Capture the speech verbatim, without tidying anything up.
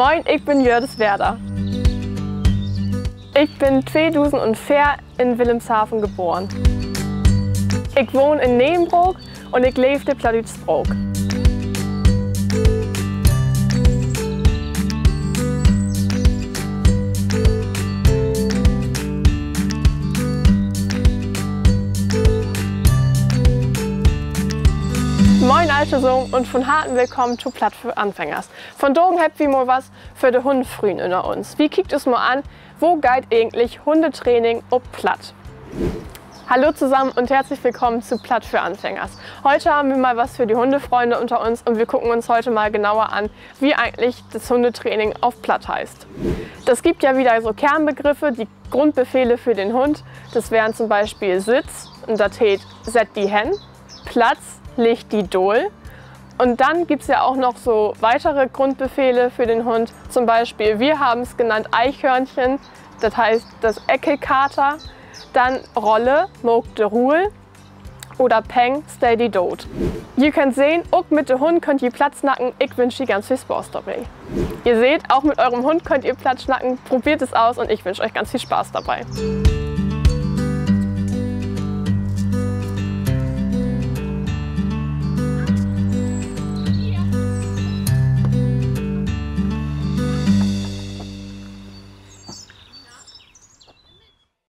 Moin, ik bün Jördis Weerda. Ik bün tweedusendveer in Willemshaven geboren. Ik wahn in Neenbrook un ik leev de plattdüütsche Spraak. Moin altosamen un von Harten willkamen to Platt för Anfängers. Vondagen hebbt wi mal wat för de Hundefrünnen ünner uns. Wi kiekt us mal an, wo geiht egentlich Hundetraining op Platt? Hallo zusammen und herzlich willkommen zu Platt für Anfängers. Heute haben wir mal was für die Hundefreunde unter uns und wir gucken uns heute mal genauer an, wie eigentlich das Hundetraining auf Platt heißt. Das gibt ja wieder so Kernbegriffe, die Grundbefehle für den Hund. Das wären zum Beispiel Sitz, un dat heet: Sett di hen, Platz, legg di daal. Und dann gibt's ja auch noch so weitere Grundbefehle für den Hund. Zum Beispiel, wir haben's genannt Eichhörnchen, das heißt das Eckelkater. Dann Rolle, maak de Rull. Oder Peng, stell di doot. Ji köönt sehn, ok mit de Hund köönt ji Platt snacken. Ik wünsch ji ganz veel Spaaß dorbi. Ihr seht, auch mit eurem Hund könnt ihr Platt schnacken. Probiert es aus und ich wünsche euch ganz viel Spaß dabei.